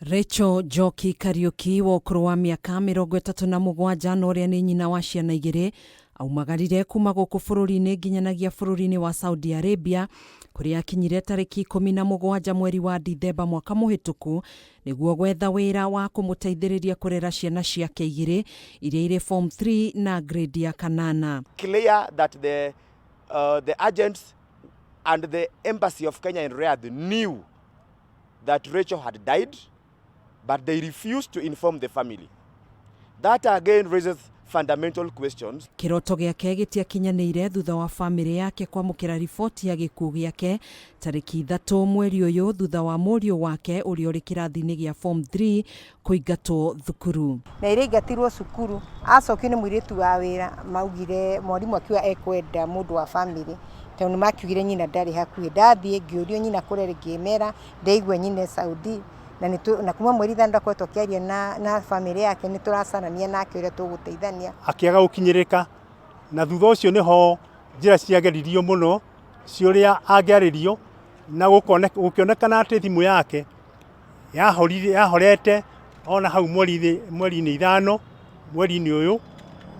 Rachel Njoki Kariuki wa ũkũrũ wa mĩaka 37 na ũrĩa nĩ nyina wa ciana igĩrĩ aumagarire kuma gũkũ bũrũri-inĩ nginyanagia bũrũri-inĩ wa Saudi Arabia kũrĩa akinyire tarĩki 17 mweri wa Dithemba mwaka mũhĩtũku nĩguo gwetha wĩra wa kũmũteithĩrĩria kũrera ciana ciake igĩrĩ iria irĩ form 3 na grade ya kanana. Clear that the agents and the embassy of Kenya in Riyadh knew that Rachel had died, but they refused to inform the family. That again raises fundamental questions. Kĩroto gĩake gĩtiakinyanĩire thutha wa famĩlĩ yake kwamũkĩra riboti ya gĩkuũ gĩake tarĩki 3 mweri ũyũ, thutha wa mũriũ wake ũrĩa ũrĩ kĩrathi-inĩ gĩa form 3 kũingatwo thukuru. Na ĩrĩa aingatirwo cukuru, acokio nĩ mũirĩtu wa wĩra, maugire mwarimũ akiuga ekwenda mũndũ wa famĩlĩ, tondũ nĩ makiugire nyina ndarĩ hakuhĩ. Ndathiĩ ngĩũrio nyina kũrĩa, ngĩmera ndaigua nyina e Saudi, na kuma mweri 5 ndakoretwo akĩaria na famĩlĩ yake, nĩ tũracarania nake ũrĩa tũgũteithania. Akĩaga gũkinyĩrĩka, na thutha ũcio nĩho njĩra ciageririo mũno cia ũrĩa angĩarĩrio, na gũkĩonekana atĩ thimũ yake yahorete ona hau mweri-inĩ 5 mweri-inĩ ũyũ,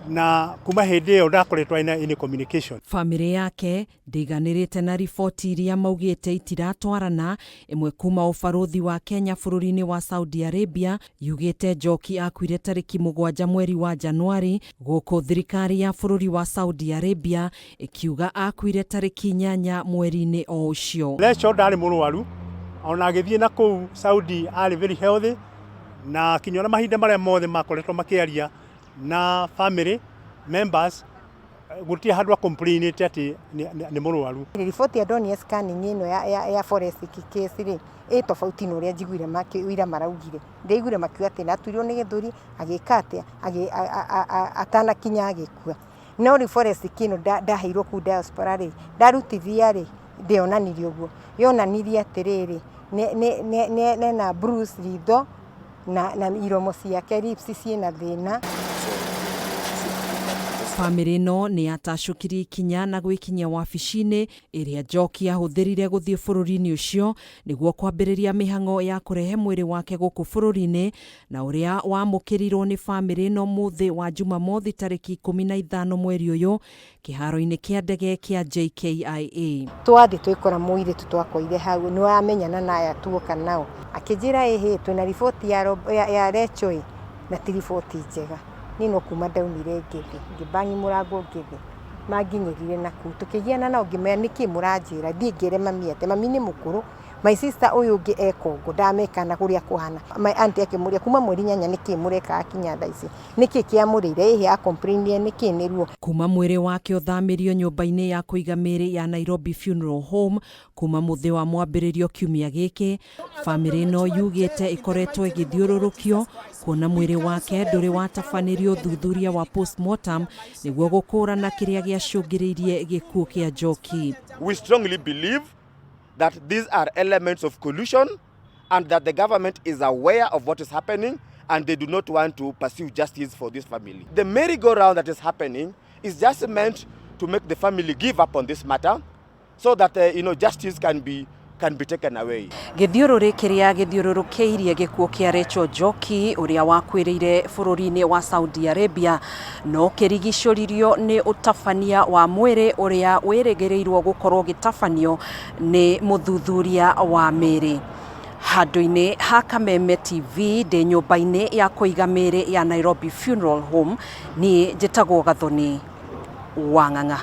na kuma hĩndĩ ĩyo ndakoretwo ena any communication. Famĩlĩ yake ndĩiganĩrĩte na riboti iria maugĩte itiratwarana. Ĩmwe kuma ũbarũthi wa Kenya bũrũri-inĩ wa Saudi Arabia yugĩte Njoki akuire tarĩki 7 mweri wa Januari, gũkũ thirikari ya bũrũri wa Saudi Arabia ĩkiuga akuire tarĩki 8 mweri-inĩ o ũcio. Rachel ndarĩ mũrwaru, ona agĩthiĩ na kũu Saudi arĩ very healthy, na kinya ona mahinda marĩa mothe makoretwo makĩaria na family members, gũtirĩ handũ a-complainĩte atĩ nĩ mũrwaru. Riboti ya ndonire scanning ĩno ya forensic case rĩ, ĩ tofauti na ũrĩa njiguire ũira maraugire. Ndĩraiguire makiuga atĩ nĩaturirwo nĩ gĩthũri, agĩka atĩa, atanakinya agĩkua. No rĩu forensic ĩno ndaheirwo kũu diaspora rĩ, ndarutithia rĩ, ndĩonanirie ũguo. Yonanirie atĩrĩrĩ, nena bruise ritho na iromo ciake, lips ciĩna thĩna. Famĩlĩ ĩno nĩ yatacũkirie ikinya na gwĩkinyia wabici-inĩ ĩrĩa Njoki ahũthĩrire gũthiĩ bũrũri-inĩ ũcio nĩguo kwambĩrĩria mĩhang'o ya kũrehe mwĩrĩ wake gũkũ bũrũri-inĩ, na ũrĩa wamũkĩrirwo nĩ famĩlĩ ĩno mũthĩ wa Jumamothi tarĩki 15 mweri ũyũ kĩharo-inĩ kĩa ndege kĩa JKIA. Twathiĩ twĩkora mũirĩtu twakoire hau nĩ wamenyana na aya tuoka nao, akĩnjĩra, "Ĩhĩ, twĩna riboti ya Rachel ĩ, na ti riboti njega." Niĩ no kuma ndaumire ngĩthiĩ ngĩbangi mũrango, ngĩthiĩ manginyĩrire na kũu, tũkĩgiana nao, ngĩmera, "Nĩkĩ mũranjĩra thiĩ ngĩre mami atĩ mami nĩ mũkũrũ? My sister ũyũ ũngĩ e Kongo, ndamekana kũrĩa kũhana." My auntie akĩmũria, "Kuma mweri 8 nĩkĩ mũreka kinya thaa ici? Nĩkĩ kĩamũrĩire? Ĩhĩ, acomplainire nĩkĩ nĩ ruo?" Kuma mwĩrĩ wake ũthamĩrio nyũmba-inĩ ya kũiga mĩĩrĩ ya Nairobi Funeral Home kuma mũthĩ wa mwambĩrĩrio kiumia gĩkĩ, famĩlĩ ĩno yugĩte ĩkoretwo ĩgĩthiũrũrũkio kuona mwĩrĩ wake ndũrĩ watabanĩrio ũthuthuria wa postmortem nĩguo gũkũrana kĩrĩa gĩacũngĩrĩirie gĩkuũ kĩa Njoki. We strongly believe that these are elements of collusion and that the government is aware of what is happening and they do not want to pursue justice for this family. The merry-go-round that is happening is just meant to make the family give up on this matter so that justice can be taken away. Gĩthiũrũrĩ kĩrĩa gĩthiũrũrũkĩirie gĩkuũ kĩa Rachel Njoki ũrĩa wakuĩrĩire bũrũri-inĩ wa Saudi Arabia no kĩrigicũririo nĩ ũtabania wa mwĩrĩ ũrĩa wĩrĩgĩrĩirwo gũkorwo ũgĩtabanio nĩ mũthuthuria wa mĩĩrĩ. Handũ-inĩ ha Kameme TV, ndĩ nyũmba-inĩ ya kũiga mĩĩrĩ ya Nairobi Funeral Home, niĩ njĩtagwo Gathoni Wang'ang'a.